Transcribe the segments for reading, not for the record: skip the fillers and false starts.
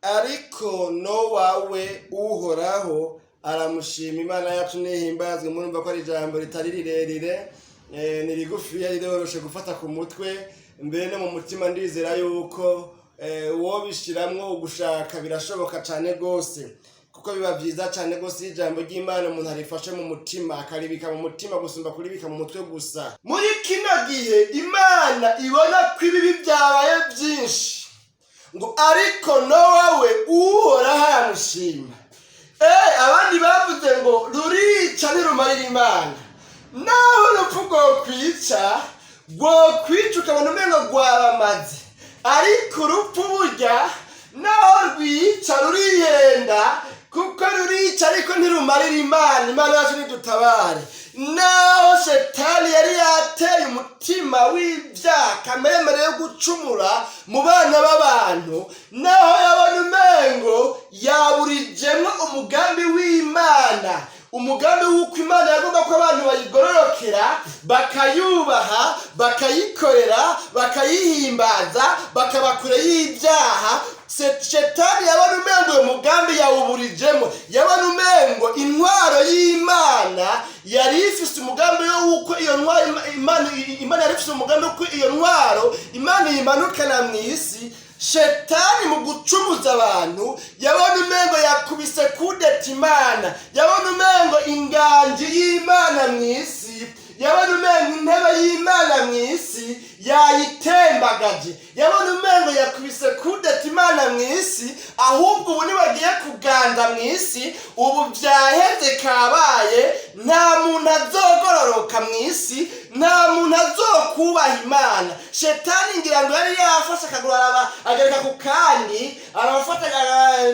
Ariko Nowa we, Uhoraho aramushima. Imana yacu nihimbazwe. Murumva ko ari ijambo ritari rirerire, ni rigufiya, riroroshe gufata ku mutwe mbere no mu mutima. Ndizera yuko uwo bishiramwo ugushaka birashoboka cane rwose, kuko biba vyiza cane rwose iyo ijambo ry'Imana umuntu arifashe mu mutima, akaribika mu mutima, gusumba kuribika mu mutwe gusa. Muri kino gihe Imana ibona ko ibibi byabaye byinshi, ngo ariko Nowa we, Uhoraho aramushima. Abandi bavuze ngo rurica ntirumarira Imana. Naho urupfu rwokwica, rwokwica ukabona umengo rwabamaze, ariko urupfu burya naho rwica rurihenda, kuko rurica ariko ntirumarira Imana. Imana yacu nidutabare. Naho Shetani yari yateye umutima w'ibyaha, kamere yo gucumura mu bana b'abantu, naho yabona umengo yaburijemwo umugambi w'Imana, umugambi w'uko Imana yagomba ko abantu bayigororokera, bakayubaha, bakayikorera, bakayihimbaza, bakaba kure y'ibyaha, Shetani yabona umengo uyo mugambi yawuburijemo. Yabona umengo intwaro y'Imana yari ifise umugambi w'uko iyo ntwaro Imana yari ifise umugambi w'uko iyo ntwaro Imana yimanukana mu isi. Shetani mu gucumuza abantu yabona umengo yakubise kudeta Imana, yabona umengo inganji y'Imana mu isi, yabona umengo intebe y'Imana mu isi yayitembagaje, yabona umengo yakubise kudeta Imana mu isi. Ahubwo ubu nibagiye kuganza mu isi, ubu byaheze, kabaye, nta muntu azogororoka mu isi, nta muntu azokubaha Imana. Shetani ngira ngo yari yafashe akaguru, araba agereka ku kandi, arafata,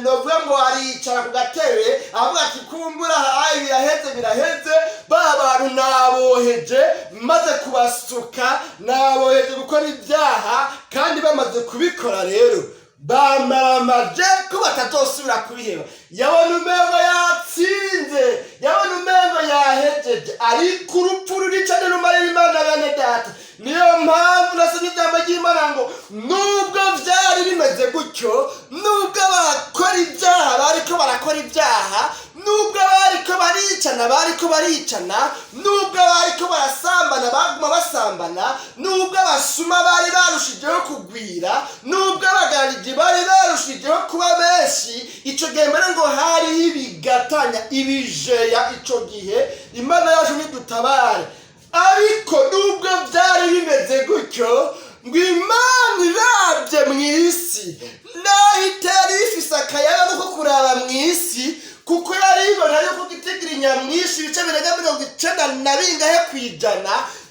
novuga ngo aricara ku gatebe, avuga ati: "Kumbura ayi biraheze, biraheze, ba bantu naboheje, maze kubasuka, naboheje gukora ibyaha, kandi bamaze kubikora rero bamaramaje ko batazosubira kubiheba." Yabona umengo yatsinze, yabona umengo yahejeje, ariko urupfu rurica ntirumarira Imana. Bene Data, niyo mpamvu nasomye ijambo ry'Imana ngo nubwo byari bimeze gutyo, nubwo abakora ibyaha bariko barakora ibyaha, nubwo bariko baricana bariko baricana, nubwo bariko barasambana baguma basambana, nubwo abasuma bari barushijeho kugwira, nubwo abagarariji bari barushijeho kuba benshi ico gihe, mbere ngo hariho ibigatanya, ibijeya ico gihe. Imana yacu nidutabare. Ariko nubwo byari bimeze gutyo, ngo Imana irabye mu isi, naho itari ifise akayaga ko kuraba mu isi, kuko yari ibona yuko gitigira nyamwinshi, ibice birenga 90 na bingahe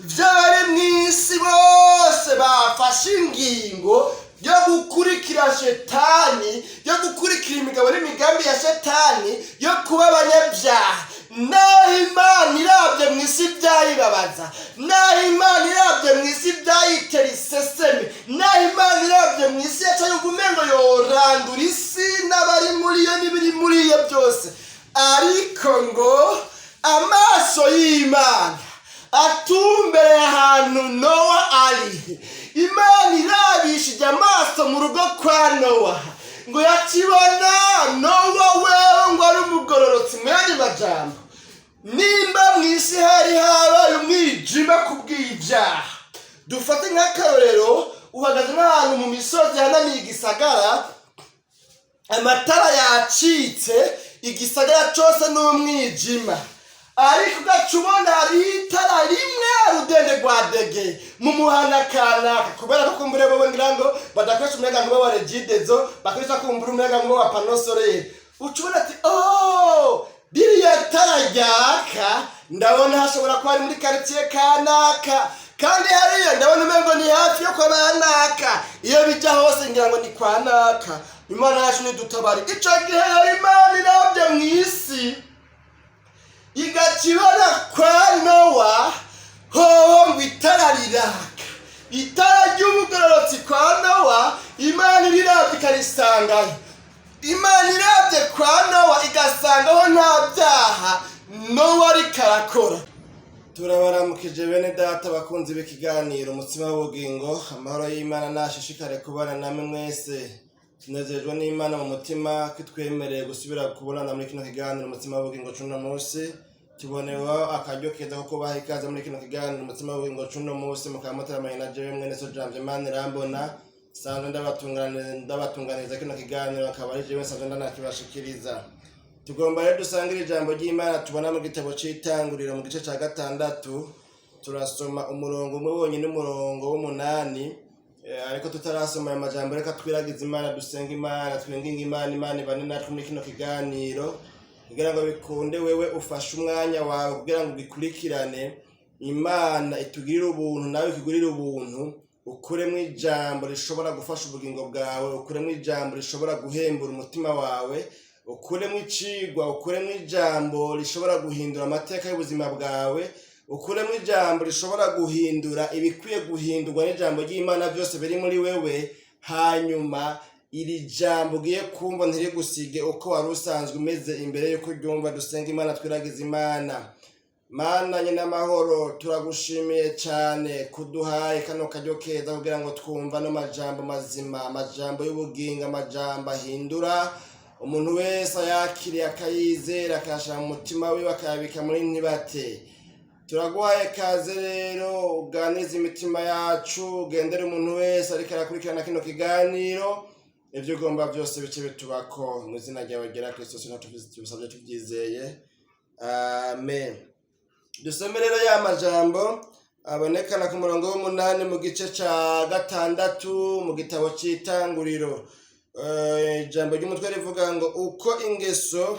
vy'abari mu isi bose bafashe ingingo yo gukurikira Shetani, yo gukurikira imigabo n'imigambi ya Shetani, yo kuba abanyabyaha. Naho Imana irabye mu isi byayibabaza, naho Imana irabye mu isi byayitera iseseme, naho Imana irabye mu isi yaca yumva umengo yorandura isi n'abari muri yo n'ibiri muri yo byose, ariko ngo amaso y'Imana atumbereye ahantu Nowa ari. Imana irabishije amaso mu rugo kwa Nowa, ngo yakibona Nowa wewe ngo ari umugororotsi. Mu yandi majambo, nimba mu isi hari habaye umwijima kubw'ibyaha, dufate nk'akarorero, uhagaze nk'ahantu mu misozi hanamiye igisagara, amatara yacitse, igisagara cyose ni umwijima, ariko ugaca ubona hariho itara rimwe rudende rwa dege mu muhana kanaka, kubera ko kumbure bo ngira ngo badakoresha umuyagankuba wa Regideso, bakoresha kumbura umuyagankuba wa panneau solaire. Uca ubona ati: "Oh, ririya tara ryaka, ndabona hashobora kuba ari muri quartier kanaka, kandi hariya ndabona umengo ni hafi yo kwa banaka, iyo bijya hose ngira ngo ni kwa naka." Imana yacu nidutabare. Ico gihe rero Imana irabye mu isi igaca ibona kwa Nowa hoho ngo itara riraka, itara ry'ubugororotsi kwa Nowa. Imana iriravye ikarisangayo. Imana irabye kwa Nowa igasangaho nta byaha Nowa ariko arakora. Turabaramukije bene Data bakunzi b'ikiganiro Umutsima w'Ubugingo. Amahoro y'Imana nashishikare kubana namwe mwese. Tunezerejwe n'Imana mu mutima ko itwemereye gusubira kubonana muri kino kiganiro Umutima w'Ubugingo c'uno munsi. Tuboneweho akaryo keza ko kubaha ikaze muri kino kiganiro Umutima w'Ubugingo c'uno munsi, mukaba muteramanye na jewe mwene so Janvier Manirambona, sanzwe ndabatunganiriza kino kiganiro, akaba ari jewe nsanzwe ndanakibashikiriza. Tugomba rero dusangire ijambo ry'Imana tubona mu gitabo c'Itanguriro mu gice ca gatandatu. Turasoma umurongo umwe wonyine, umurongo w'umunani. Ariko tutarasoma ayo majambo, reka twiragize Imana, dusenga Imana, twinginga Imana, Imana ibane natwe muri kino kiganiro kugira ngo bikunde. Wewe ufashe umwanya wawe kugira ngo ugikurikirane, Imana itugirire ubuntu, nawe ikugirire ubuntu, ukuremo ijambo rishobora gufasha ubugingo bwawe, ukuremo ijambo rishobora guhembura umutima wawe, ukuremo icigwa, ukuremo ijambo rishobora guhindura amateka y'ubuzima bwawe, ukuremo ijambo rishobora guhindura ibikwiye guhindurwa n'ijambo ry'Imana byose biri muri wewe. Hanyuma iri jambo ugiye kumva ntirigusige uko wari usanzwe umeze imbere y'uko uryumva. Dusenga Imana, twiragize Imana. Mana nyine amahoro, turagushimiye cyane kuduhaye kano karyo keza kugira ngo twumva ano majambo mazima, amajambo y'ubugingo, amajambo ahindura umuntu wese ayakiriye, akayizera, akayashira mu mutima wiwe, akayabika muri ntibate. Turaguhaye kaze rero, uganirize imitima yacu, ugendere umuntu wese ariko arakurikirana kino kiganiro. Ibyo ugomba byose bice bitubako mu izina ryawe ryera Kristo tubisabye tubyizeye, amen. Dusome rero ya majambo abonekana ku murongo w'umunani mu gice ca gatandatu mu gitabo c'Itanguriro. Ijambo ry'umutwe rivuga ngo: "Uko ingeso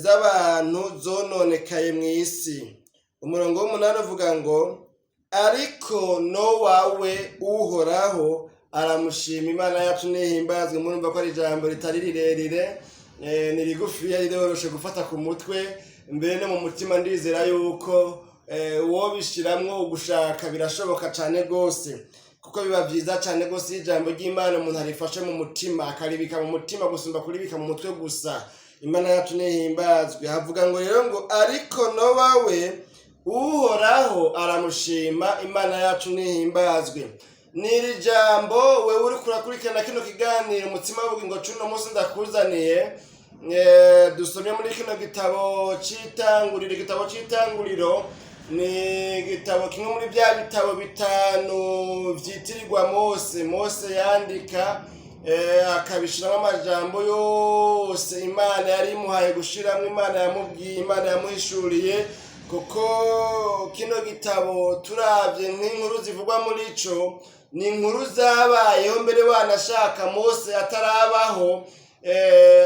z'abantu zononekaye mu isi." Umurongo w'umunani uvuga ngo: "Ariko Nowa we, Uhoraho aramushima." Imana yacu nihimbazwe. Murumva ko ari ijambo ritari rirerire, ni rigufiya, riroroshe gufata ku mutwe mbere no mu mutima. Ndizera yuko uwo bishiramwo ugushaka birashoboka cane rwose, kuko biba vyiza cane rwose iyo ijambo ry'Imana umuntu arifashe mu mutima, akaribika mu mutima, gusumba kuribika mu mutwe gusa. Imana yacu nihimbazwe. Havuga ngo rero ngo: "Ariko Nowa we, Uhoraho aramushima." Imana yacu nihimbazwe. N'iri jambo wewe uriko urakurikirana kino kiganiro Umutima w'Ubugingo c'uno munsi ndakuzaniye, dusomye muri kino gitabo c'Itanguriro. Igitabo c'Itanguriro ni igitabo kimwe muri bya bitabo bitanu vyitirirwa Mose. Mose yandika, akabishiramo amajambo yose Imana yari imuhaye gushiramwo, Imana yamubwiye, Imana yamuhishuriye, kuko kino gitabo turavye nk'inkuru zivugwa muri co, ni inkuru zabayeho mbere wanashaka Mose atarabaho,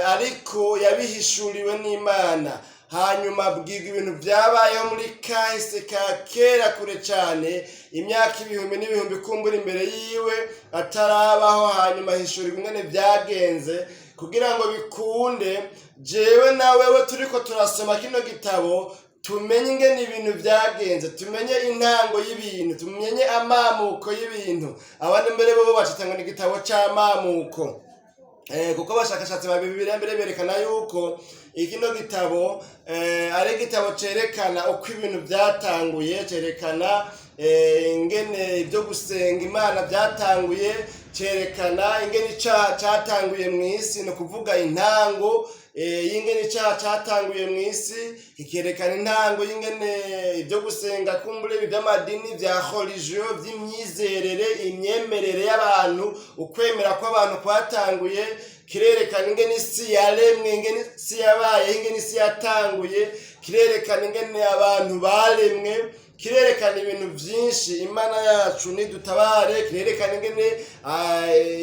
ariko yabihishuriwe n'Imana, hanyuma abwirwa ibintu vyabayeho muri kahise ka kera kure cane, imyaka ibihumbi n'ibihumbi kumbura imbere yiwe atarabaho, hanyuma ahishurirwa ingene vyagenze kugira ngo bikunde jewe na wewe turiko turasoma kino gitabo tumenye ingene ibintu vyagenze, tumenye intango y'ibintu, tumenye amamuko y'ibintu. Abandi mbere bo bacita ngo ni igitabo c'amamuko, kuko abashakashatsi ba Bibiliya mbere berekana yuko ikino gitabo ari igitabo cerekana uko ibintu vyatanguye, cerekana ingene ibyo gusenga Imana vyatanguye, cerekana ingene icaha catanguye mw'isi, ni ukuvuga intango y'ingene icaha catanguye mw'isi, kikerekana intango y'ingene ibyo gusenga kumbure ibi vy'amadini, vya religion, vy'imyizerere, imyemerere y'abantu, ukwemera kw'abantu kwatanguye. Kirerekana ingene isi yaremwe, ingene isi yabayeho, ingene isi yatanguye. Kirerekana ingene abantu baremwe. Kirerekana ibintu vyinshi. Imana yacu nidutabare. Kirerekana ingene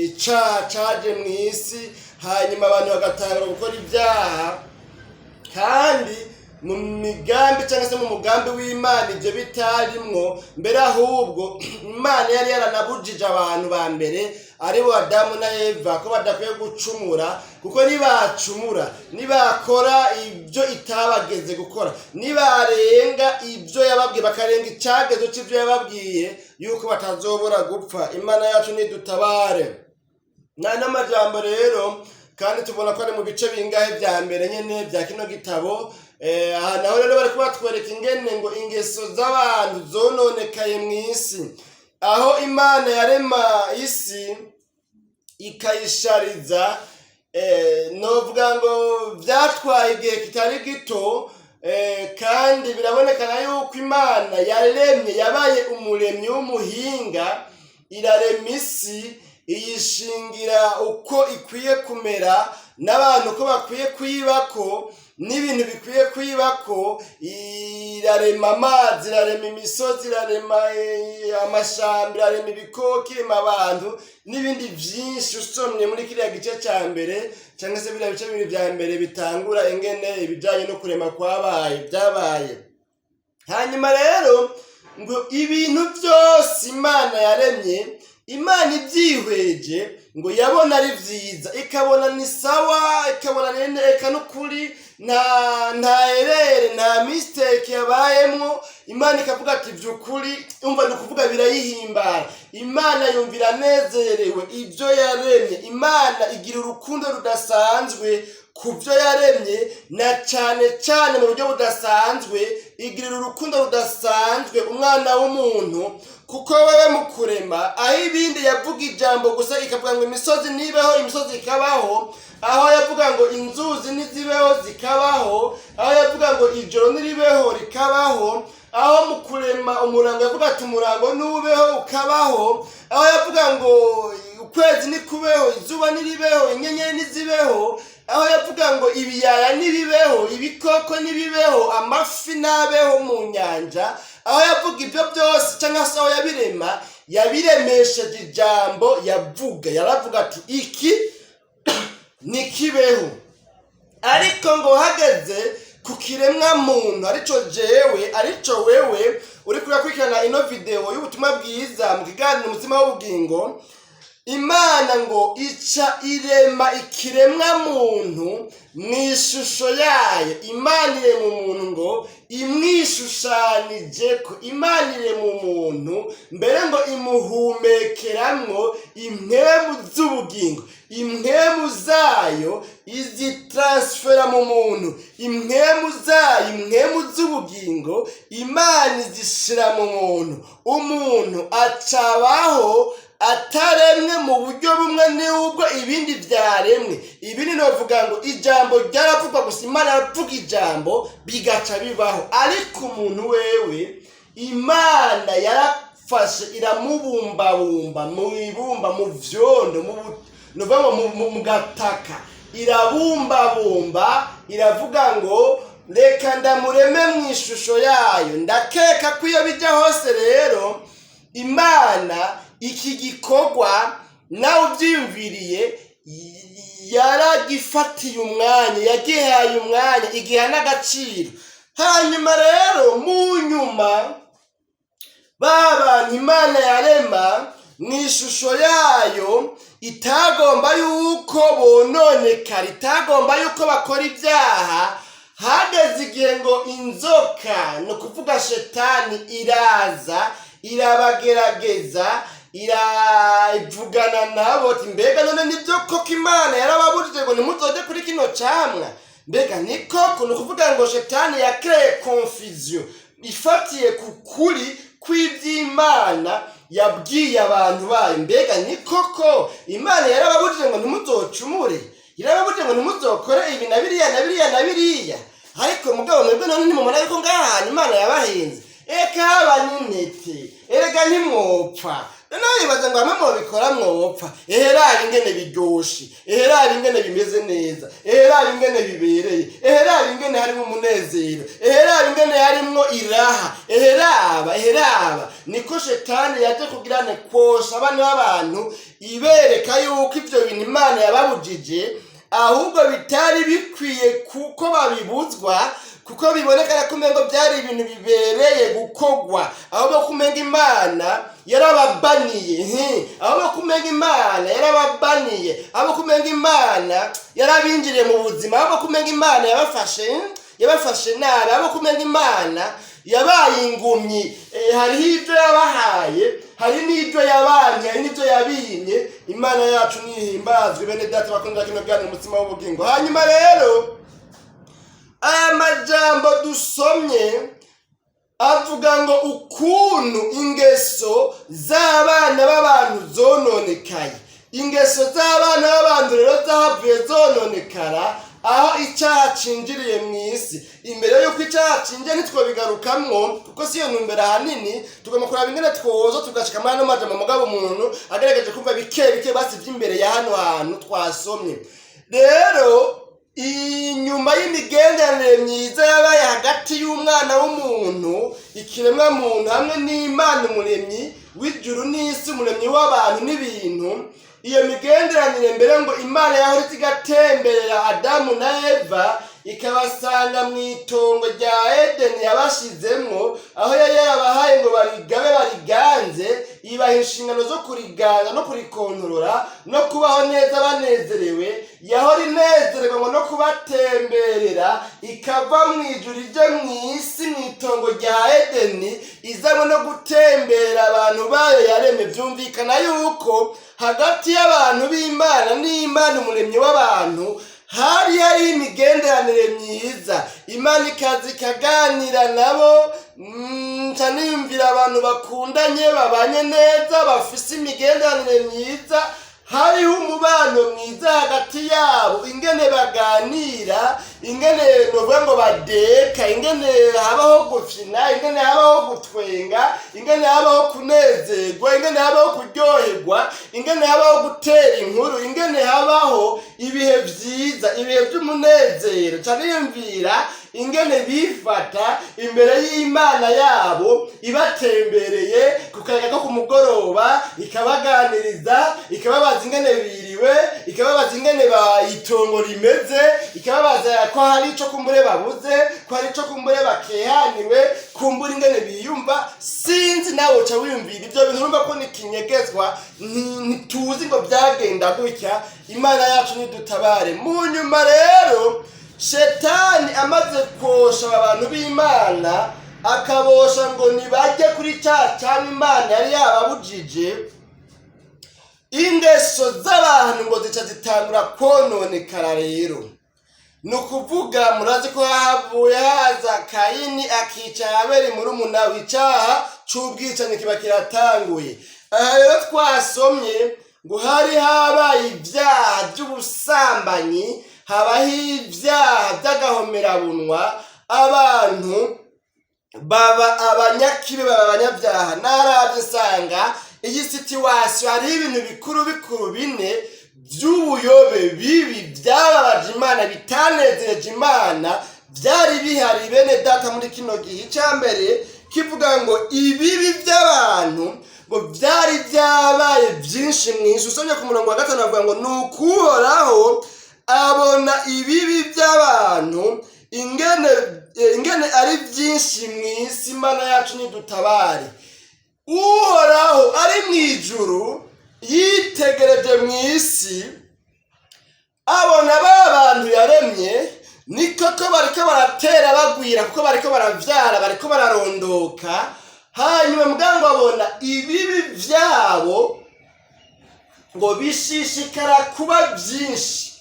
icaha caje mw'isi, hanyuma abantu bagatangura gukora ibyaha, kandi mu migambi cyangwa se mu mugambi w'Imana ibyo bitarimwo mbere. Ahubwo Imana yari yaranabujije abantu ba mbere, aribo Adamu na Eva, ko badakwiye gucumura, kuko nibacumura, nibakora ibyo itabageze gukora, nibarenga ibyo yababwiye, bakarenga icagezo c'ibyo yababwiye, yuko batazobora gupfa. Imana yacu nidutabare. N'amajambo rero kandi tubona ko ari mu bice bingahe vya mbere nyene vya kino gitabo. Aha naho rero bariko batwereka ingene ngo ingeso z'abantu zononekaye mw'isi. Aho Imana yarema isi, ikayishariza. Novuga ngo vyatwaye igihe kitari gito, kandi birabonekana yuko Imana yaremye, yabaye umuremyi w'umuhinga, irarema isi, iyishingira uko ikwiye kumera, n'abantu uko bakwiye kuyibako, n'ibintu bikwiye kuyibako. Irarema amazi, irarema imisozi, irarema amashamba, irarema ibikoko, irema abantu n'ibindi vyinshi. Usomye muri kiriya gice ca mbere, cyangwa se biriya bice bibiri vya mbere bitangura ingene ibijanye no kurema kwabaye byabaye. Hanyuma rero ngo ibintu byose Imana yaremye, Imana ibyihweje, ngo yabona ari vyiza, ikabona ni sawa, ikabona ni eka n'ukuri, nta erreur, nta mistake yabayemwo. Imana ikavuga ati vy'ukuri, umva, ni ukuvuga birayihimbara. Imana yumva iranezerewe ibyo yaremye. Imana igira urukundo rudasanzwe ku byo yaremye, na cyane cyane mu buryo budasanzwe igirira urukundo rudasanzwe umwana w'umuntu, kuko wewe mu kurema, aho ibindi yavuga ijambo gusa, ikavuga ngo imisozi nibeho, imisozi ikabaho; aho yavuga ngo inzuzi nizibeho, zikabaho; aho yavuga ngo ijoro niribeho, rikabaho; aho mu kurema umurango yavuga ati umurango nubeho, ukabaho; aho yavuga ngo ukwezi nikubeho, izuba niribeho, inyenyeri nizibeho, aho yavuga ngo ibiyaya nibibeho, ibikoko nibibeho, amafi nabeho mu nyanja, aho yavuga ibyo byose cyangwa se aho yabirema, yabiremesheje ijambo yavuga. Yaravuga ati iki nikibeho. Ariko ngo hageze ku kiremwa muntu, arico jewe, arico wewe uri kurakurikirana ino video y'ubutumwa bwiza mu kiganiro Umutima w'Ubugingo, Imana ngo ica irema ikiremwa muntu mu ishusho yayo. Imana irema umuntu ngo imwishushanije ko. Imana irema umuntu mbere ngo imuhumekeramwo impwemu z'ubugingo, impwemu zayo izitransfera mu muntu. Impwemu zayo, impwemu z'ubugingo, Imana izishira mu muntu. Umuntu acabaho ataremwe mu buryo bumwe n'ubwo ibindi byaremwe. Ibindi novuga ngo ijambo ryaravugwa gusa, Imana aravuga ijambo bigaca bibaho. Ariko umuntu wewe, Imana yarafashe iramubumbabumba mu ibumba, mu vyondo, mu nuvuga ngo mu gataka, irabumbabumba, iravuga ngo reka ndamureme mu ishusho yayo. Ndakeka ko iyo bijya hose rero, Imana iki gikorwa nawe ubyiyumviriye yaragifatiye umwanya, yagihaye umwanya, igiha n'agaciro. Hanyuma rero mu nyuma, ba bantu Imana yarema mu ishusho yayo itagomba yuko bononekara, itagomba yuko bakora ibyaha. Hageze igihe ngo inzoka, ni ukuvuga Shetani, iraza irabagerageza, iravugana nabo ati mbega none nibyo koko Imana yarababujije ngo ntimuzoje kuri kino camwa? Mbega ni koko? Ni ukuvuga ngo Shetani yakreye confusion ifatiye ku kuri kw'iby'Imana yabwiye abantu bayo. Mbega ni koko Imana yarababujije ngo ntimuzocumure, yarababujije ngo ntimuzokore ibi na biriya na biriya na biriya? Ariko mugabo mwebwe none ntimubona yuko ngaha hantu Imana yabahenze? Eka haba n'intete, erega ntimwopfa. Noneho bibaza ngo hamwe mubikora mwopfa. Ehe, raba ingene biryoshe, ehe, raba ingene bimeze neza, ehe, raba ingene bibereye, ehe, raba ingene harimo umunezero, ehe, raba ingene harimwo iraha, ehe raba, ehe raba. Niko Shetani yaje kugira ne kosha abana b'abantu, ibereka yuko ivyo bintu Imana yababujije ahubwo bitari bikwiye kuko babibuzwa, kuko biboneka ko umengo byari ibintu bibereye gukogwa, ahubwo ko umenga Imana yarababaniye, ahubwo ko umenga Imana yarababaniye, ahubwo ko umenga Imana yarabinjiriye mu buzima, ahubwo ko umenga Imana yabafashe nabi, ahubwo ko umenga Imana yabaye ingumyi. Hariho ibyo yabahaye, hari n'ibyo yabanye, hari n'ibyo yabimye. Imana yacu nihimbazwe. Bene data bakunda kino kiganiro Umutima w'Ubugingo, hanyuma rero aya majambo dusomye avuga ngo ukuntu ingeso z'abana b'abantu zononekaye. Ingeso z'abana b'abantu rero zahavuye zononekara aho icyaha cinjiriye mu isi. Imbere y'uko icyaha cinjiye, ntitwobigarukamwo kuko si iyo ntumbero. Ahanini tugomba kuraba ingene twoza tugashika muri ano majambo. Mugabo umuntu agerageje kumva bike bike basi vy'imbere ya hano hantu twasomye rero, inyuma y'imigenderanire myiza yabaye hagati y'umwana w'umuntu, ikiremwa muntu, hamwe n'Imana Umuremyi w'ijuru n'isi, Umuremyi w'abantu n'ibintu, iyo migenderanire mbere ngo Imana yahora iza igatemberera Adamu na Eva, ikabasanga mu itongo rya Edeni yabashizemwo, aho yari yarabahaye ngo barigabe bariganze, ibaha inshingano zo kuriganza no kurikontorora no kubaho neza banezerewe. Yahora inezererwa ngo no kubatemberera, ikava mu ijuru ijya mu isi, mu itongo rya Edeni, izanywe no gutembera abantu bayo yaremye. Byumvikana yuko hagati y'abantu b'Imana n'Imana Umuremyi w'abantu hari hariho imigenderanire myiza. Imana ikaza ikaganira nabo. Nca niyumvira abantu bakundanye, babanye neza, bafise imigenderanire myiza, hariho umubano mwiza hagati yabo, ingene baganira, ingene novuga ngo badeka, ingene habaho gufina, ingene habaho gutwenga, ingene habaho kunezerwa, ingene habaho kuryoherwa, ingene habaho gutera inkuru, ingene habaho ibihe vyiza, ibihe vy'umunezero. Ca niyumvira ingene bifata imbere y'Imana yabo ibatembereye ku kayaga ko ku mugoroba, ikabaganiriza, ikababaza ingene biriwe, ikababaza ingene ba itongo rimeze, ikababaza ko hari ico kumbure babuze, ko hari ico kumbure bakehaniwe, kumbura ingene biyumva. Sinzi, nawe uca wiyumvira ivyo bintu. Urumva ko ni kinyegezwa, ntituzi ngo byagenda gutya. Imana yacu nidutabare. Mu nyuma rero, Shetani amaze kosha aba bantu b'Imana, akabosha ngo nibajye kuri cya cyane Imana yari yababujije, ingeso z'abantu ngo zica zitangura kononekara. Rero ni ukuvuga, murazi ko havuye haza Kayini akica Abeli murumuna we, icyaha c'ubwicanyi kiba kiratanguye. Aha rero twasomye ngo hari habaye ibyaha by'ubusambanyi, habaho ibyaha by'agahomerabunwa, abantu baba abanyakibi, baba abanyabyaha. Narabye nsanga iyi situation hariho ibintu bikuru bikuru bine by'ubuyobe bibi byababaje Imana, bitanezereje Imana, byari bihari, bene data, muri kino gihe. Icya mbere kivuga ngo ibibi by'abantu ngo byari byabaye byinshi mu isi. Usomye ku murongo wa 5 bavuga ngo ni ukuhoraho abona ibibi by'abantu ingene ari byinshi mu isi. Imana yacu nidutabare. Uhoraho ari mu ijuru yitegereje mu isi, abona ba bantu yaremye ni koko bariko baratera bagwira, kuko bariko baravyara, bariko bararondoka. Hanyuma muganga abona ibibi vyabo ngo bishishikara kuba byinshi.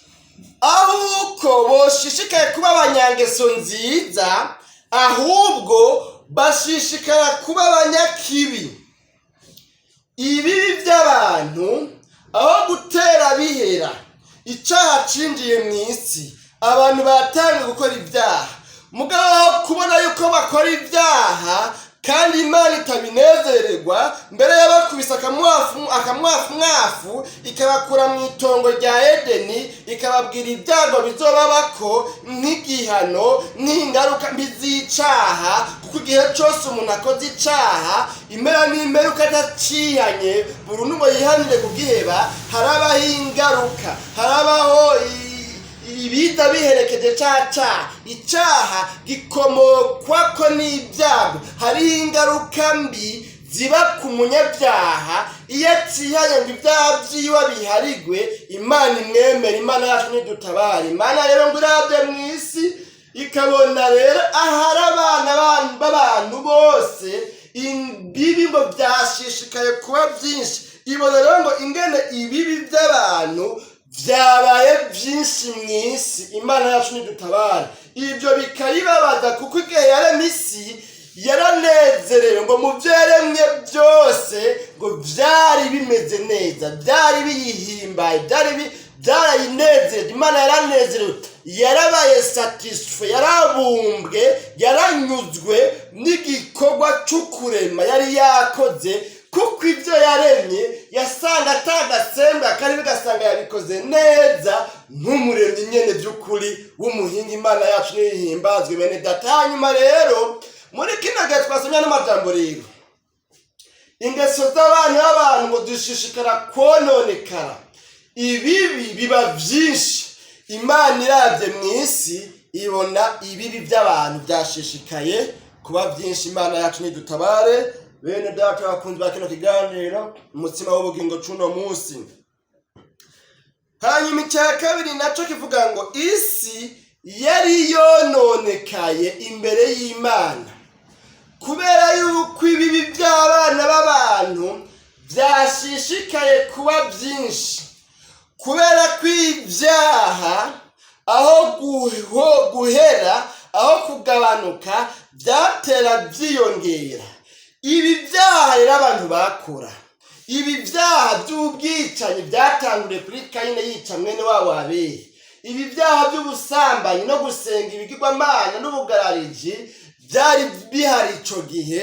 Ahubwo boshishikaye kuba abanyangeso nziza, ahubwo bashishikara kuba abanyakibi. Ibibi by'abantu aho gutera bihera, icyaha cinjiye mu isi, abantu batangiye gukora ibyaha. Mugabo aho kubona yuko bakora ibyaha kandi Imana itabinezererwa, mbere y'abakubise akamwafu akamwafu mwafu, ikabakura mu itongo rya Edeni, ikababwira ibyago bizobabako nk'igihano, nk'ingaruka mbi z'icaha, kuko igihe cyose umuntu akoze icaha, impera n'imperuka adacihanye burundu ngo yihanire kugiheba, harabaho ingaruka, harabaho ibiza biherekeje ca caha. Icaha gikomokwako n'ibyago. Hariho ingaruka mbi ziba ku munyabyaha iyo atihanye ngo ibyaha vyiwe biharigwe, Imana imwemere. Imana yacu nidutabare. Imana rero ngo irabye mu isi, ikabona rero ahari abana b'abantu bose ibibi ngo byashishikaye kuba byinshi. Ibona rero ngo ingene ibibi by'abantu byabaye byinshi mu isi. Imana yacu nidutabare. Ibyo bikayibabaza, kuko igihe yarema isi Yaranezerewe ngo mu byo yaremye byose ngo byari bimeze neza, byari biyihimbaye, byarayinezereje. Imana yaranezerewe, yarabaye satisfait, yarabumbwe, yaranyuzwe n'igikorwa cy'ukurema yari yakoze, kuko ibyo yaremye yasanga atagasembwa kari, bigasanga yabikoze neza nk'umuremyi nyene by'ukuri w'umuhinga. Imana yacu nihimbazwe, bene Data. Hanyuma rero muri kino gihe twasomye n'amajambo rero, ingeso z'abana b'abantu ngo dushishikara kononekara, ibibi biba byinshi. Imana irabye mu isi ibona ibibi by'abantu byashishikaye kuba byinshi. Imana yacu nidutabare. Bene Data bakunzi ba kino kiganiro Umutsima w'Ubugingo c'uno munsi, hanyuma icya kabiri nacyo kivuga ngo isi yari yononekaye imbere y'Imana kubera yuko ibibi by'abana b'abantu byashishikaye kuba byinshi, kubera ko ibyaha aho guhera, aho kugabanuka, byatera byiyongera. Ibi byaha rero abantu bakora, ibi byaha by'ubwicanyi byatanguriye kuri Kayine yica mwene wabo Abeli, ibi byaha by'ubusambanyi no gusenga ibigirwamana n'ubugarariji byari bihari ico gihe,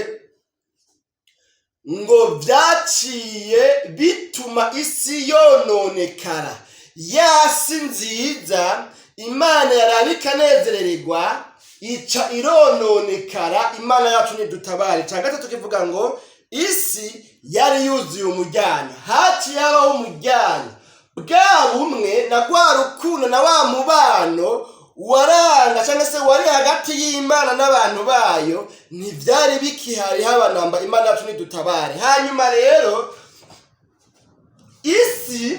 ngo byaciye bituma isi yononekara. Ya si nziza Imana yaraba ikanezerererwa ica irononekara. Imana yacu nidutabare. Icya gatatu kivuga ngo isi yari yuzuye umujyano. Haciye habaho umujyano, bwa bumwe na rwa rukundo na wa mubano waranga cyangwa se wari hagati y'Imana n'abantu bayo ntibyari bikihari haba namba. Imana yacu nidutabare. Hanyuma rero isi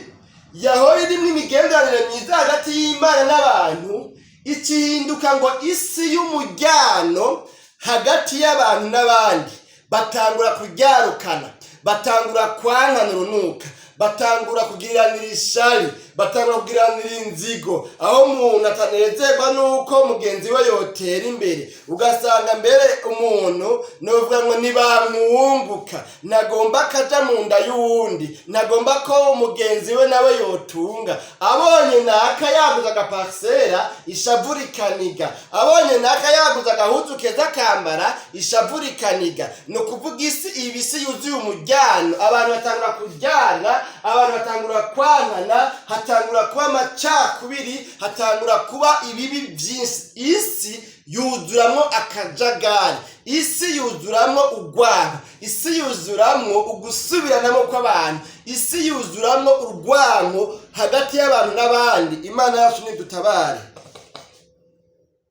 yahora irimo imigenderanire myiza hagati y'Imana n'abantu ikihinduka ngo isi y'umujyano hagati y'abantu n'abandi. Batangura kuryarukana, batangura kwankana urunuka, batangura kugiranira ishari, batangura kugiranira inzigo, aho umuntu atanezerwa n'uko mugenzi we yotera imbere. Ugasanga mbere umuntu novuga ngo ntibamwunguka, ntagomba akaja mu nda y'uwundi, ntagomba ko mugenzi we nawe yotunga. Abonye naka yaguze agaparisera, ishavu rikaniga. Abonye naka yaguze agahuzu keza akambara, ishavu rikaniga. Ni ukuvuga isi iba isi yuzuye umujyano. Abantu batangura kuryana, abantu batangura kwankana, hatangura kuba amacakubiri, hatangura kuba ibibi byinshi. Isi yuzuramo akajagari, isi yuzuramo urwango, isi yuzuramo ugusubiranamo kw'abantu, isi yuzuramo urwango hagati y'abantu n'abandi. Imana yacu nidutabare.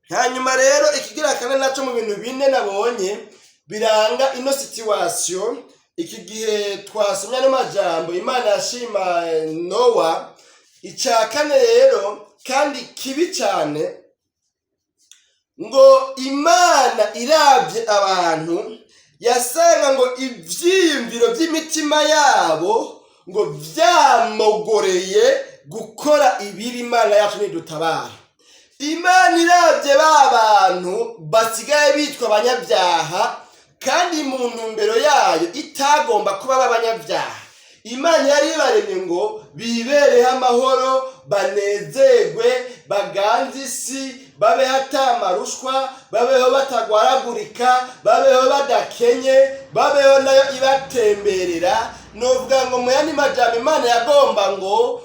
Hanyuma rero ikigira kane nacyo mu bintu bine nabonye biranga ino situation, iki gihe twasomye ano majambo Imana yashima Nowa, icya kane rero kandi kibi cyane, ngo Imana irabye abantu yasanga ngo ibyiyumviro by'imitima yabo ngo byamogoreye gukora ibibi. Imana yacu nidutabara. Imana irabye ba bantu basigaye bitwa abanyabyaha, kandi mu ntumbero yayo itagomba kuba abanyabyaha. Imana yari ibaremye ngo bibereho amahoro, banezerwe, baganze isi, babeho atamarushwa, babeho batagwaragurika, babeho badakenye, babeho nayo ibatemberera. Novuga ngo mu yandi majambo Imana yagomba ngo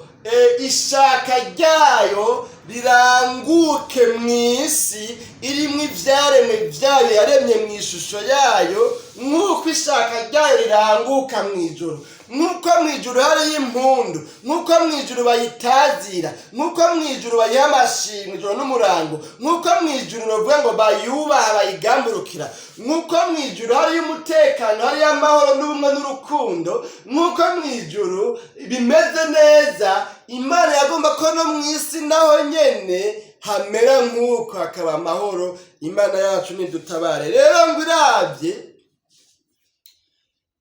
ishaka ryayo riranguke mu isi irimwo ivyaremwe vyayo yaremye mu ishusho yayo, nk'uko ishaka ryayo riranguka mu ijuru, nk'uko mu ijuru hariyo impundu, nk'uko mu ijuru bayitazira, nk'uko mu ijuru bayiha amashimwe ijoro n'umurango, nk'uko mu ijuru bavuga ngo bayubaha, bayigamburukira, nk'uko mu ijuru hariyo umutekano, hariyo amahoro n'ubumwe n'urukundo, nk'uko mu ijuru bimeze neza, Imana yagomba ko no mu isi naho nyene hamera nk'uko, hakaba amahoro. Imana yacu nidutabare. Rero ngo irabye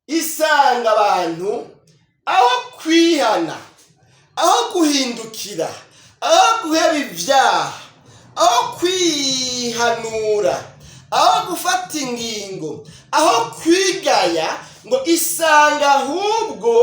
isanga abantu aho kwihana, aho guhindukira, aho guheba ibyaha, aho kwihanura, Aho gufata ingingo, aho kwigaya, ngo isanga ahubwo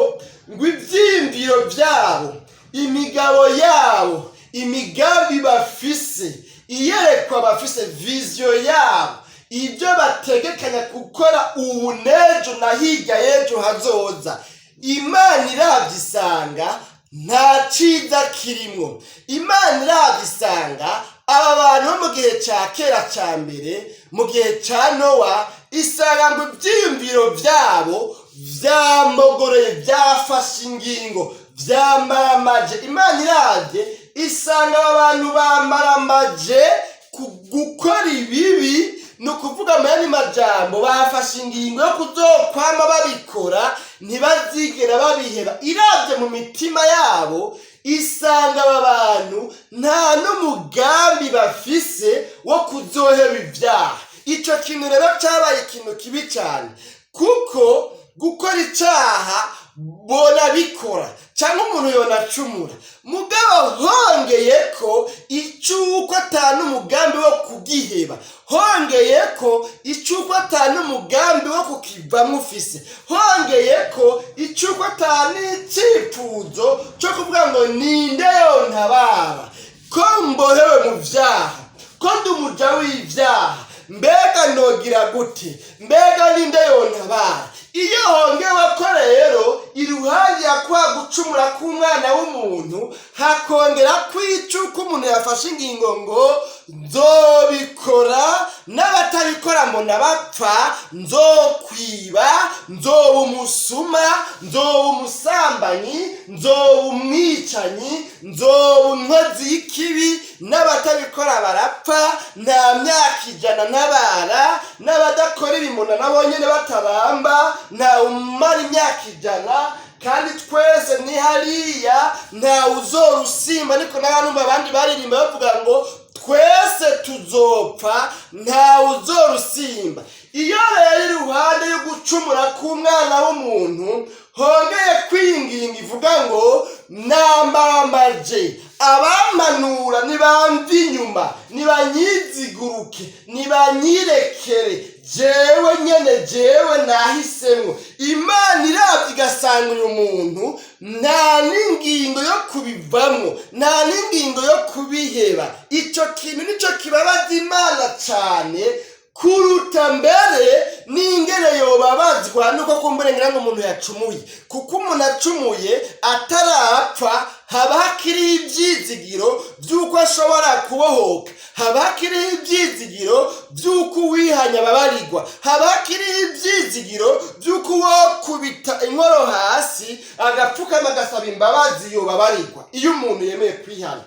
ngo ibyiyumviro byabo, imigabo yabo, imigambi bafise, iyerekwa bafise, vision yabo, ibyo bategekanya gukora ubu n'ejo na hirya y'ejo hazoza, Imana irabye isanga nta cyiza kirimwo. Imana irabye isanga aba bantu bo mu gihe cya kera cya mbere, mu gihe cya Nowa, isanga ngo ibyiyumviro byabo byamogoreye, byafashe ingingo, byamaramaje. Imana irabye isanga aba bantu bamaramaje ku gukora ibibi. Ni ukuvuga mu yandi majambo, bafashe ingingo yo kuzokwama babikora, ntibazigera babiheba. Irabye mu mitima yabo isanga aba bantu nta n'umugambi bafise wo kuzoheba ibyaha. Icyo kintu rero cyabaye ikintu kibi cyane, kuko gukora icyaha bona bikora cyangwa umuntu yonacumura, mugabo hongeye ko icyuko atanu umugambi wo kugiheba, hongeye ko icyuko atanu umugambi wo kukivamo ufise, hongeye ko icyuko atanu icyifuzo cyo kuvuga ngo ninde yontabara ko mbohewe mu byaha, ko ndi umuja w'ibyaha, mbega nogira gute, mbega ninde yontabara? Iyo hongewe ko rero iruhande ya kwa gucumura k'umwana w'umuntu hakongera kwicuka umuntu yafashe ingingo ngo nzobikora, n'abatabikora mbona bapfa, nzokwiba, nzoba umusuma, nzoba umusambanyi, nzoba umwicanyi, nzoba inkozi y'ikibi, n'abatabikora barapfa, nta myaka 100 ntabara, n'abadakora ibimuna nabo nyine batabamba, nta umara imyaka 100, kandi twese ni hariya, ntawe uzorusimba. Niko n'abantu abandi baririmba bavuga ngo twese tuzopfa, ntawe uzorusimba. Iyo rero iruhande yo gucumura k'umwana w'umuntu hongeye kwinginga ivuga ngo nambaramaje, abampanura nibamve inyuma, nibanyiziguruke, nibanyirekere, jewe nyene, jewe nahisemwo. Imana irabye igasanga uyu muntu nta n'ingingo yo kubivamwo, nta n'ingingo yo kubiheba. Ico kintu nico kibabaza Imana cane kuruta mbere n'ingene yobabazwa nuko kumburengera ngo umuntu yacumuye, kuko umuntu acumuye atarapfa haba hakiriho ibyizigiro by'uko ashobora kubohoka, haba hakiriho ibyizigiro by'uko uwihanya ababarirwa, haba hakiriho ibyizigiro by'uko uwokubita inkoro hasi agapfukama agasaba imbabazi yobabarirwa, iyo umuntu yemeye kwihana.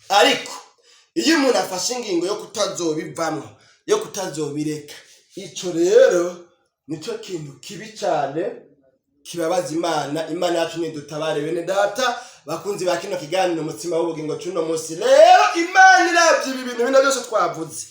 Ariko iyo umuntu afashe ingingo yo kutazobivamwo, yo kutazobireka, ico rero nico kintu kibi cyane kibabaza Imana. Imana yacu nidutabare. Bene data bakunzi ba kino kiganiro Umutsima w'Ubugingo c'uno munsi, rero Imana iravye ibi bintu bino byose twavuze,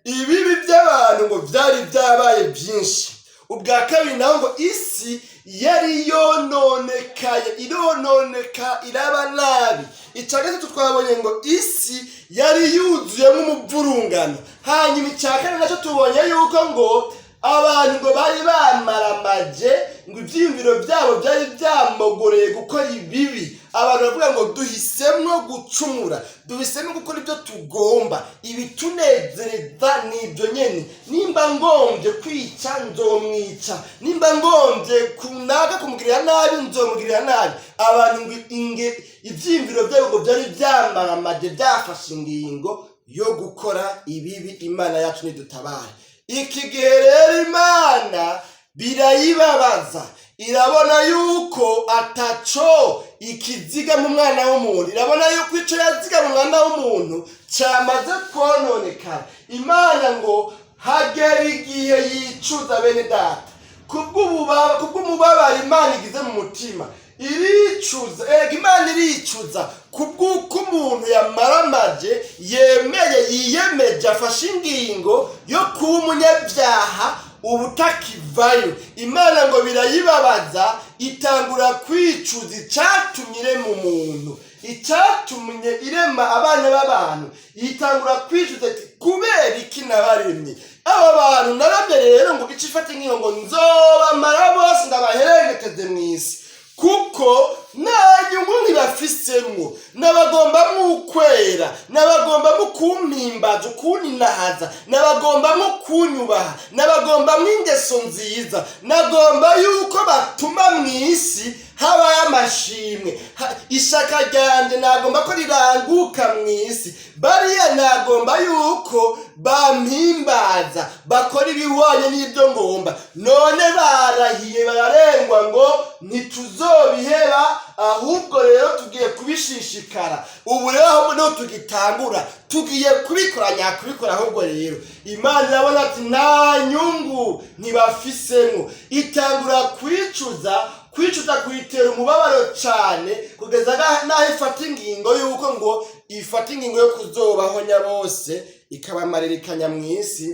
ibibi by'abantu ngo vyari vyabaye byinshi. Ubwa kabiri naho ngo isi yari yononekaye, irononeka, iraba nabi. Icya gatatu twabonye ngo isi yari yuzuyemo umuvurungano. Hanyuma icya kane nacyo tubonye yuko ngo abantu ngo bari bamaramaje, ngo ibyiyumviro byabo byari byamogoreye gukora ibibi. Abantu bavuga ngo duhisemwo gucumura, duhisemo gukora ibyo tugomba, ibitunezereza ni ibyo nyene. Nimba ngombye kwica nzomwica, nimba ngombye kunaka kumugirira nabi nzomugirira nabi. Abantu ngo inge ibyiyumviro byabo ngo byari byamaramaje, byafashe ingingo yo gukora ibibi. Imana yacu nidutabare. Iki gihe rero Imana birayibabaza, irabona yuko ataco ikiziga mu mwana w'umuntu, irabona yuko ico yaziga mu mwana w'umuntu cyamaze kononekara. Imana ngo hagera igihe yicuza. Bene data, kubw'umubabaro Imana igize mu mutima iricuza. Erega Imana iricuza kubw'uko umuntu yamaramaje, yemeye, yiyemeje, afashe ingingo yo kuba umunyabyaha ubutakivayo. Imana ngo birayibabaza, itangura kwicuza icyatumye irema umuntu, icyatumye irema abana b'abantu. Itangura kwicuza ati kubera iki nabaremye? Aba bantu narabye rero ngo ico ifata ingingo ngo nzobamara bose, ndabaherengeteze mw'isi, kuko nta nyungu ntibafisemwo. Nabagombamwo ukwera, nabagombamwo kumpimbaza, ukuninahaza, nabagombamwo kunyubaha, nabagombamwo ingeso nziza, nagomba yuko batuma mw'isi habayo amashimwe. Ishaka ryanje nagomba ko riranguka mw'isi. Bariya nagomba yuko bampimbaza, bakora ibihwanye n'ibyo ngomba. None barahiye bararengwa ngo ntituzobiheba, ahubwo rero tugiye kubishishikara. Ubu rero ahubwo niho tugitangura, tugiye kubikora nyakubikora. Ahubwo rero Imana irabona ati nta nyungu ntibafisemwo, itangura kwicuza. Kwicuza kuyitera umubabaro cyane, kugeza n'aho ifata ingingo y'uko ngo ifata ingingo yo kuzobahonya bose, ikabamaririkanya mu isi.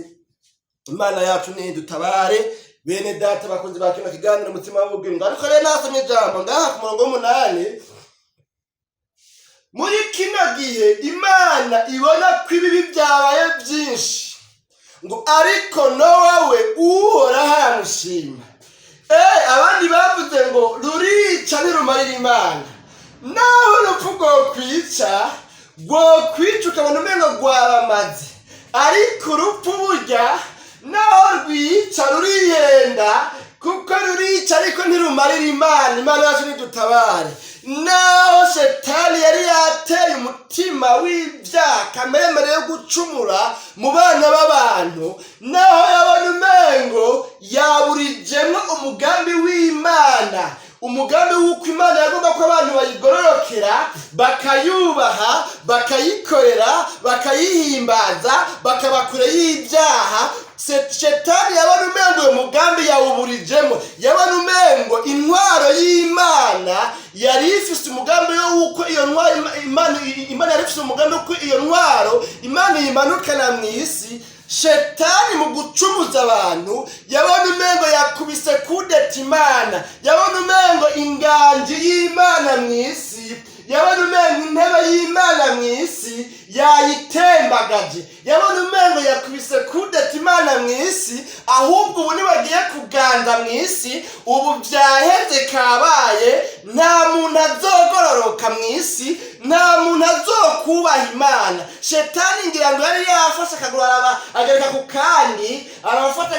Imana yacu ntidutabare. Bene data bakunzi ba kino kiganiro Umutima w'Ubugingo, ariko rero nasomye ijambo ngaha ku murongo w'umunani: muri kino gihe Imana ibona ko ibibi byabaye byinshi, ngo ariko Nowa we Uhoraho aramushima. Abandi bavuze ngo rurica ntirumarira Imana. Naho urupfu rwokwica, rwokwica ukabona umengo rwaramaze, ariko urupfu burya naho rwica rurihenda, kuko rurica ariko ntirumarira Imana. Imana yacu nidutabare. Naho Shetani yari yateye umutima w'ibyaha, kameremere yo gucumura mu bana b'abantu, naho yabona umengo yaburijemwo umugambi w'Imana, umugambi w'uko Imana yagomba ko abantu bayigororokera, bakayubaha, bakayikorera, bakayihimbaza, bakaba kure y'ibyaha, Shetani yabona umengo uyo mugambi yawuburijemo. Yabona umengo intwaro y'Imana yari ifise umugambi w'uko iyo ntwaro Imana yari ifise umugambi w'uko iyo ntwaro Imana yimanukana mu isi. Shetani mu gucumuza abantu yabona umengo yakubise kudeta Imana, yabona umengo inganji y'Imana mu isi, yabona umengo intebe y'Imana mu isi yayitembagaje, yabona umengo yakubise kudeta Imana mu isi. Ahubwo ubu nibagiye kuganza mu isi, ubu byaheze, kabaye, nta muntu azogororoka mu isi, nta muntu azokubaha Imana. Shetani ngira ngo yari yafashe akaguru araba agereka ku kandi, arafata,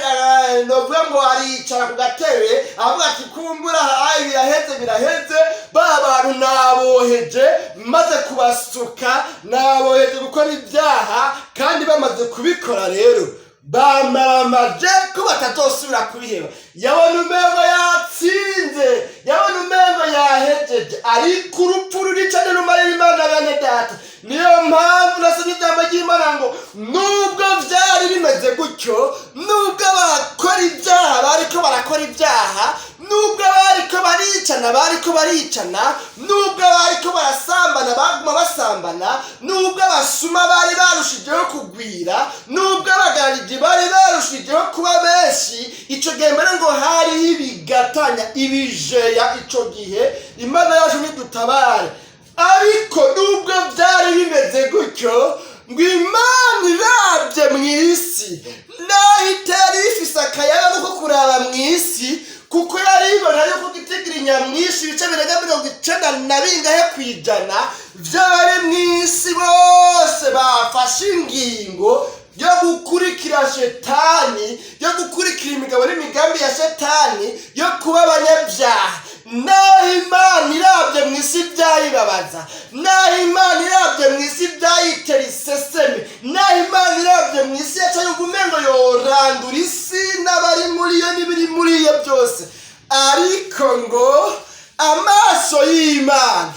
novuga ngo aricara ku gatebe, avuga ati kumbura ayi biraheze, biraheze, ba bantu naboheje, maze kubasuka, naboheje gukora ibyaha, kandi bamaze kubikora rero bamaramaje ko batazosubira kubiheba. Yabona umengo yatsinze, yabona umengo yahejeje, ariko urupfu rurica ntirumarira Imana. Bene data, niyo mpamvu nasomye ijambo ry'Imana ngo nubwo byari bimeze gutyo, nubwo abakora ibyaha bariko barakora ibyaha, nubwo bariko baricana bariko baricana, nubwo bariko barasambana baguma basambana, nubwo abasuma bari barushijeho kugwira, nubwo abagarariji bari barushijeho kuba benshi ico gihe, mbere ngo hariho ibigatanya, ibijeya ico gihe. Imana yacu nidutabare. Ariko nubwo byari bimeze gutyo, ngo Imana irabye mu isi, naho itari ifise akayaga ko kuraba mu isi, kuko yari ibona yuko gitigiri nyamwinshi, ibice birenga 90 na bingahe%, by'abari mu isi bose bafashe ingingo yo gukurikira Shetani, yo gukurikira imigabo n'imigambi ya Shetani yo kuba abanyabyaha. Naho Imana irabye mu isi byayibabaza, naho Imana irabye mu isi byayitera iseseme, naho Imana irabye mu isi yaca yumva umengo yorandura isi n'abari muri yo n'ibiri muri yo byose, ariko ngo amaso y'Imana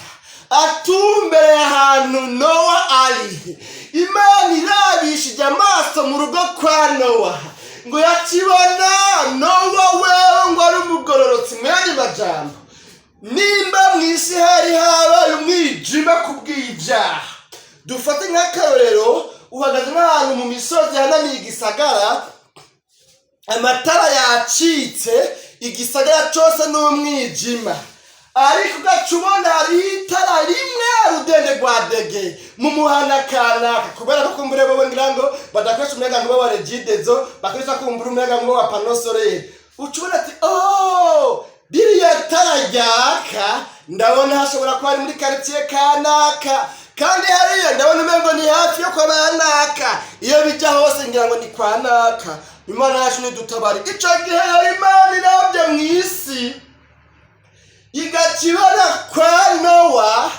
atumbereye ahantu Nowa ari. Imana irabishije amaso mu rugo kwa Nowa, ngo yakibona Nowa wewe ngo ari umugororotsi. Mu yandi majambo, nimba mu isi hari habaye umwijima kubw'ibyaha, dufate nk'akarorero, uhagaze nk'ahantu mu misozi hanamiye igisagara, amatara yacitse, igisagara cyose ni umwijima. Ariko ugaca ubona hariho itara rimwe rudende rwa dege mu muhana kanaka, kubera ko kumbure bobo ngira ngo badakoresha umuyaga nkuba wa Regideso, bakoresha kumbura umuyaga nkuba wa panneau solaire. Uca ubona ati: "Oh, ririya tara ryaka, ndabona hashobora kuba ari muri quartier kanaka, kandi hariya ndabona umengo ni hafi yo kwa banaka. Iyo bija hose ngira ngo ni kwa naka." Imana yacu nidutabare. Ico gihe rero Imana irabye mw'isi, igaca ibona kwa Nowa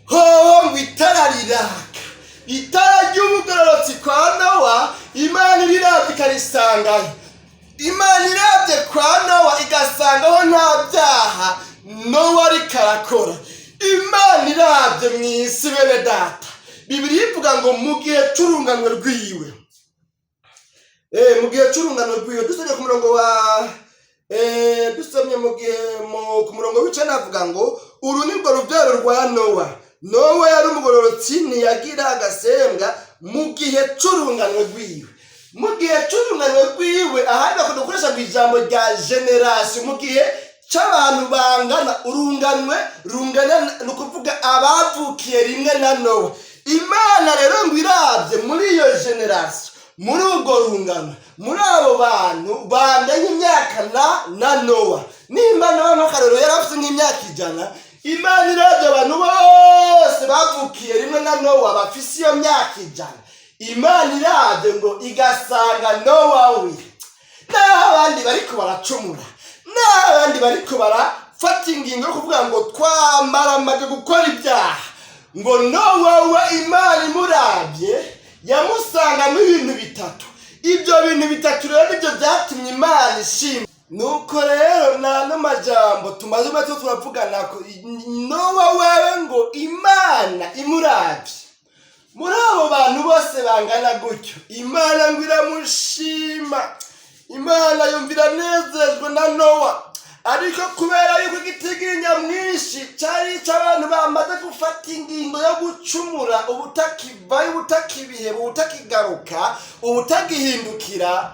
hoho ngo itara riraka, itara ry'ubugororotsi kwa Nowa. Imana iriravye ikarisangayo. Imana irabye kwa Nowa igasangaho nta byaha Nowa ariko arakora. Imana irabye mu isi, bene data, Bibiliya ivuga ngo mu gihe c'urunganwe rwiwe, mu gihe c'urungano rwiwe, dusomye ku murongo wa dusomye mu gihe ku murongo w'icenda, avuga ngo: "Uru ni rwo rubyaro rwa Nowa. Nowa yari umugororotsi, ntiyagira agasembwa mu gihe c'urungano rwiwe." Mu gihe c'urungano rwiwe, ahandi bakunda gukoresha ngo ijambo rya génération, mu gihe c'abantu bangana urunganwe rungana, ni ukuvuga abavukiye rimwe na Nowa. Imana rero ngo irabye muri iyo génération, muri urwo rungano, muri abo bantu banganya imyaka na Nowa, nimba Nowa nk'akarorero yari afite nk'imyaka 100, Imana irabye abantu bose bavukiye rimwe na Nowa bafise iyo myaka 100, Imana irabye ngo igasanga Nowa we, naho abandi bariko baracumura, naho abandi bariko barafata ingingo yo kuvuga ngo twamaramaje gukora ibyaha, ngo Nowa we Imana imurabye yamusangamo ibintu bitatu. Ibyo bintu bitatu rero nibyo byatumye Imana ishima. Nuko rero nta majambo tumaze umatse turavugana ko Nowa wewe ngo Imana imurabye muri abo bantu bose bangana gutyo, Imana ngo iramushima. Imana yumvira anezejwe na Nowa. Ariko kubera yuko igitigiri nyamwinshi cyari icy'abantu bamaze gufata ingingo yo gucumura ubutakivayo, ubutakibiheba, ubutakigaruka, ubutagihindukira,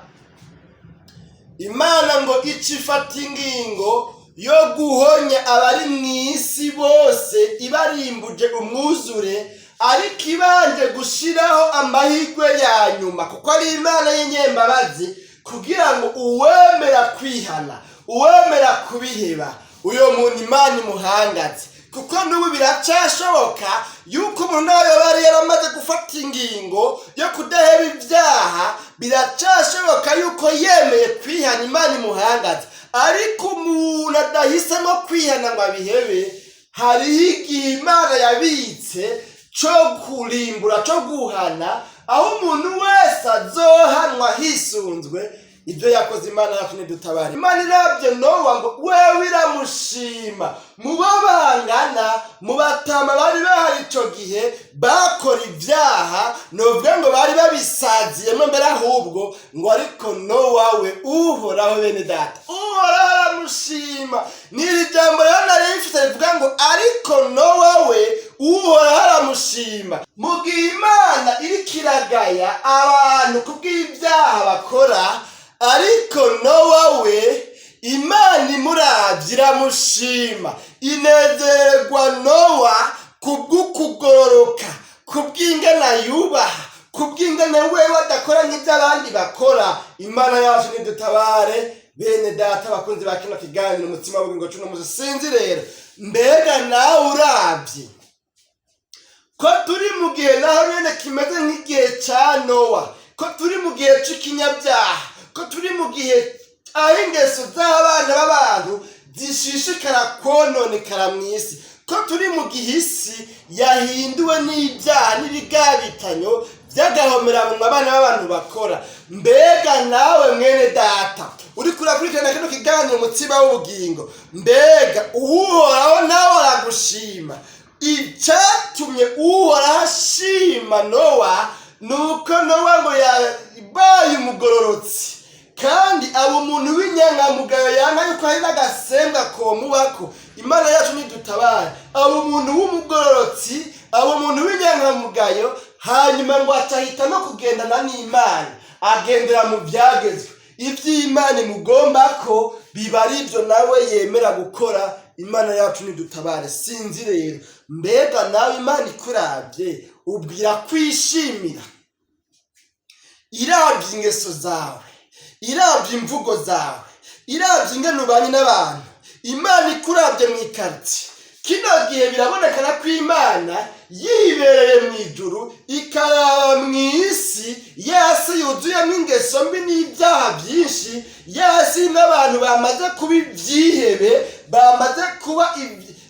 Imana ngo icifata ingingo yo guhonya abari mu isi bose, ibarimbuje umwuzure, ariko ibanje gushiraho amahirwe ya nyuma, kuko ari Imana y'inyembabazi, kugira ngo uwemera kwihana, uwemera kubiheba, uyo muntu Imana imuhangaze. Kuko n'ubu biracashoboka yuko umuntu nawe yaba yari yaramaze gufata ingingo yo kudaheba ibyaha, biracashoboka yuko yemeye kwihana Imana imuhangaze. Ariko umuntu adahisemo kwihana ngo abihebe, hariho igihe Imana yabitse cyo kurimbura, cyo guhana, aho umuntu wese azohanwa hisunzwe ibyo yakoze. Imana yacu ntidutabare. Imana irabye Nowa ngo wewe iramushima mu bo bangana, mu batama bari bahari ico gihe bakora ibyaha, novuga ngo bari babisaziyemo mbere ahubwo ngo, ariko Nowa we Uhoraho, bene data, Uhoraho aramushima. Ni iri jambo rero nari rifite rivuga ngo: "Ariko Nowa we Uhoraho aramushima." Mu gihe Imana iriko iragaya abantu kubw'ibyaha bakora, ariko Nowa we Imana imuravye iramushima, inezererwa Nowa kubw'ukugororoka, kubw'ingana yubaha, kubw'ingana wewe adakora nk'ibyo abandi bakora. Imana yacu nidutabare. Bene data, bakunzi ba kino kiganiro Umutima w'ubugingo cuno musi, sinzi rero mbega nawe uravye ko turi mu gihe naho nyene kimeze nk'igihe ca Nowa, ko turi mu gihe c'ikinyabyaha, ko turi mu gihe aho ingeso z'abana b'abantu zishishikara kononekara mw'isi, ko turi mu gihe isi yahinduwe n'ibyaha n'ibigabitanyo by'agahomeramumwe abana b'abantu bakora, mbega nawe mwene data uriko urakurikirana kino kiganiro Umutsima w'Ubugingo, mbega Uhoraho nawe aragushima? Icyatumye Uhoraho ashima Nowa ni uko Nowa ngo yabaye umugororotsi, kandi aba umuntu w'inyangamugayo, yanga yuko hari n'agasembwa komubako. Imana yacu nidutabare. Aba umuntu w'umugororotsi, aba umuntu w'inyangamugayo, hanyuma ngo atahitamo kugendana n'Imana, agendera mu byagezwe. Iby'Imana imugomba ko biba ari ibyo nawe yemera gukora. Imana yacu nidutabare. Sinzi rero, mbega nawe Imana ikurabye ubwira kwishimira? Irabye ingeso zawe, irabye imvugo zawe, irabye ingene ubanye n'abantu, Imana ikurabye mu ikaritsiye kino gihe, birabonekana ko Imana yibereye mu ijuru ikaraba mu isi yasi yuzuyemo ingeso mbi n'ibyaha byinshi, yasi n'abantu bamaze kuba ibyihebe, bamaze kuba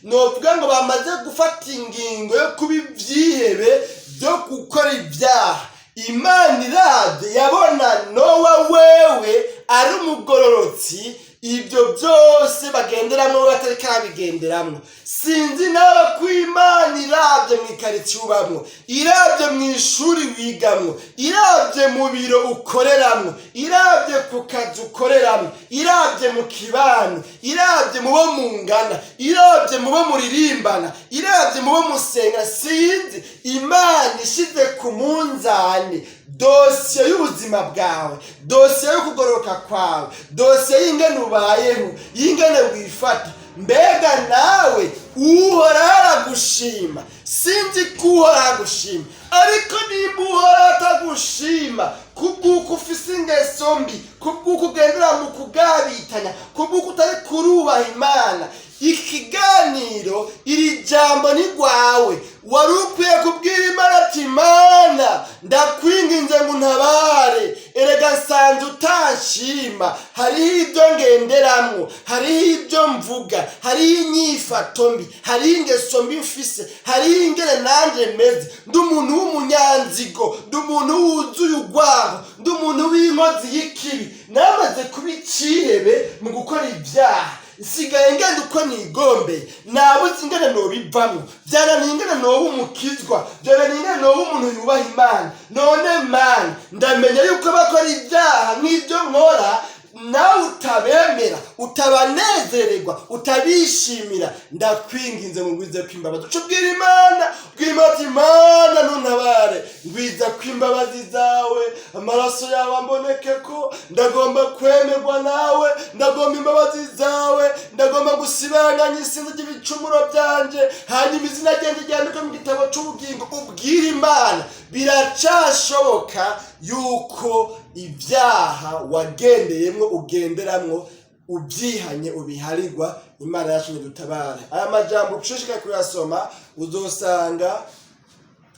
novuga ngo bamaze gufata ingingo yo kuba ibyihebe byo gukora ibyaha. Imana irabye yabona Nowa wewe ari umugororotsi, ibyo byose bagenderamo batari kabigenderamo. Sinzi nawe ko Imana irabye mu ikaritsiye ubamwo, irabye mu ishuri wigamwo, irabye mu biro ukoreramwo, irabye ku kazi ukoreramwo, irabye mu kibano, irabye mu bo mungana, irabye mu bo muririmbana, irabye mu bo musenga, sinzi, Imana ishize ku munzani dosiye y'ubuzima bwawe, dosiye yo kugororoka kwawe, dosiye y'ingene ubayeho, y'ingene wifata, mbega nawe Uhoraho aragushima? Sinzi ko Uhoraho agushima, ariko nimba Uhoraho atagushima kubw'uko ufise ingeso mbi, kubw'uko ugendera mu kugabitanya, kubw'uko utari kurubaha Imana, ikiganiro iri jambo ni rwawe. Wari ukwiye kubwira Imana ati: "Imana, ndakwinginze ngo untabare. Erega nsanze utanshima. Hariho ibyo ngenderamwo, hariho ibyo mvuga, hariho inyifato mbi, hariho ingeso mbi mfise, hariho ingene nanjye meze. Ndi umuntu w'umunyanzigo, ndi umuntu wuzuye urwango, ndi umuntu w'inkozi y'ikibi. Namaze kuba icihebe mu gukora ibyaha. Nsigaye ngenda uko nigombeye. Nabuze ingene nobivamwo. Byananiye ingene noba umukizwa, byananiye ingene noba umuntu yubaha Imana. None Mana, ndamenya yuko bakora ibyaha nk'ibyo nkora nawe utabemera, utabanezererwa, utabishimira. Ndakwinginze ngo ngwize ko imbabazi." Uca ubwira Imana, ubwira Imana ati: "Imana, ntuntabare, ngwiza ko imbabazi zawe, amaraso yawe amboneke ko ndagomba kwemerwa nawe, ndagomba imbabazi zawe, ndagomba gusibanganya isinzi ry'ibicumuro byanje, hanyuma izina ryanjye ryandikwe mu gitabo c'ubugingo." Ubwira Imana. Biracashoboka yuko ibyaha wagendeyemwo, ugenderamwo, ubyihanye ubiharirwa. Imana yacu nidutabare. Aya majambo ushishikaye kuyasoma, uzosanga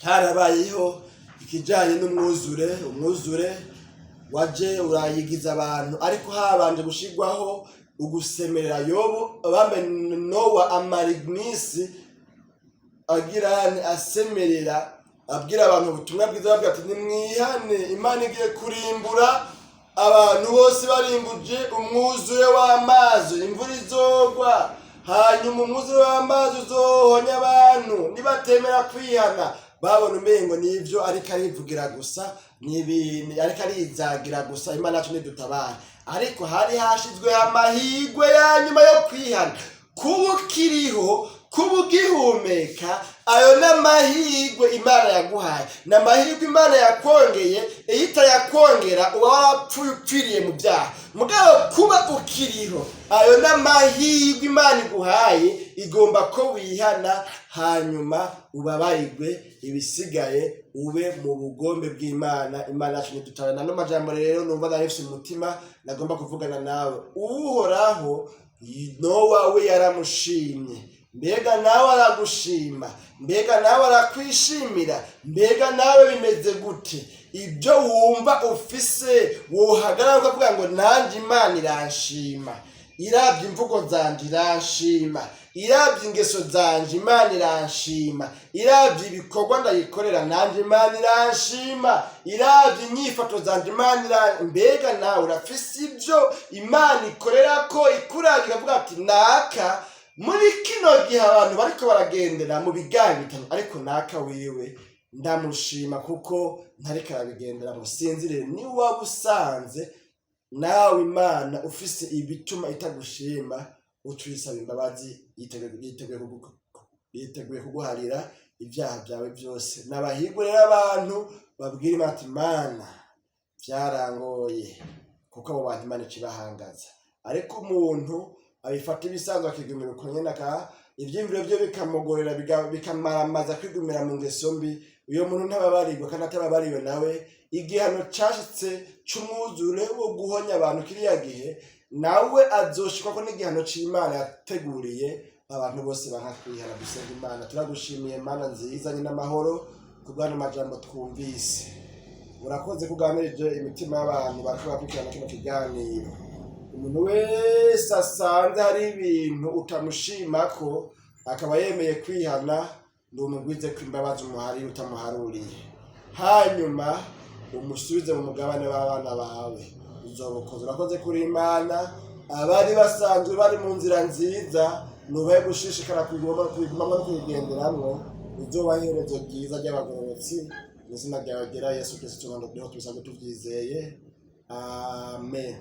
harabayeho ikijanye n'umwuzure. Umwuzure waje urayigiza abantu, ariko habanje gushirwaho ugusemerera. Yobu bambe Nowa amara iminsi agira asemerera, abwira abantu ubutumwa bwiza, babwira ati: "Nimwihane, Imana igiye kurimbura abantu bose, barimbuje umwuzure w'amazi. Imvura izogwa, hanyuma umwuzure w'amazi uzohonya abantu nibatemera kwihana." Babona umengo nivyo ariko arivugira gusa, n'ibintu ariko arizagira gusa. Imana yacu nidutabare. Ariko hari hashizweho amahirwe ya nyuma yo kwihana. Kuba ukiriho, kuba ugihumeka, ayo ni amahirwe Imana yaguhaye, ni amahirwe Imana yakongeye. Iyo itayakongera uba warapfuye, upfiriye mu byaha. Mugabo kuba ukiriho, ayo ni amahirwe Imana iguhaye. Igomba ko wihana, hanyuma ubabarirwe, ibisigaye ube mu bugombe bw'Imana. Imana yacu ntidutabara. Nano majambo rero numva nari mfise umutima nagomba kuvugana nawe. Uhoraho Nowa we yaramushimye. Mbega nawe aragushima? Mbega nawe arakwishimira? Mbega nawe bimeze gute? Ibyo wumva ufise wohagarara ukavuga ngo: "Nanjye Imana iranshima. Irabye imvugo zanje iranshima, irabye ingeso zanje Imana iranshima, irabye ibikorwa ndayikorera nanjye Imana iranshima, irabye inyifato zanje Imana iran..." Mbega nawe urafise ibyo Imana ikorera ko ikurabye ikavuga ati: "Naka muri kino gihe abantu bariko baragendera mu bigabitano, ariko naka wiwe ndamushima kuko ntariko arabigendera"? Musinzire. Niwaba usanze nawe Imana ufise ibituma itagushima, utwisaba imbabazi. Yiteguye kuguharira ibyaha byawe byose. N'abahirwe rero abantu babwira Imana ati: "Imana, byarangoye," kuko abo bantu Imana ikibahangaza. Ariko umuntu Abifata ibisanzwe, akigumira uko nyene, ivyiyumviro vye bikamugorera, bikamaramaza kwigumira mu ngeso mbi, uyo muntu ntababarirwa. Kandi atababariwe nawe, igihano cashitse c'umwuzure wo guhonya abantu kiriya gihe, nawe azoshikwako n'igihano c'Imana yateguriye abantu bose banka kwihana. Dusenga Imana. Turagushimiye, Mana nziza nyine amahoro, kubw'ano majambo twumvise. Urakoze kuganirije imitima y'abantu bariko barakurikirana kino kiganiro. Umuntu wese asanze hari ibintu utamushimako, akaba yemeye kwihana, ndumugwize ko imbabazi umuhariye utamuharuriye, hanyuma umusubize mu mugabane w'abana bawe. Uzobukoze. Urakoze kuri Imana. Abari basanzwe bari mu nzira nziza, nubahe gushishikara kuyigumamwo no kuyigenderamwo. Uzobahe iherezo ryiza ry'abagororotsi. Mu izina ryawe ryera Yesu Kristo niho tubisanzwe tuvyizeye, amen.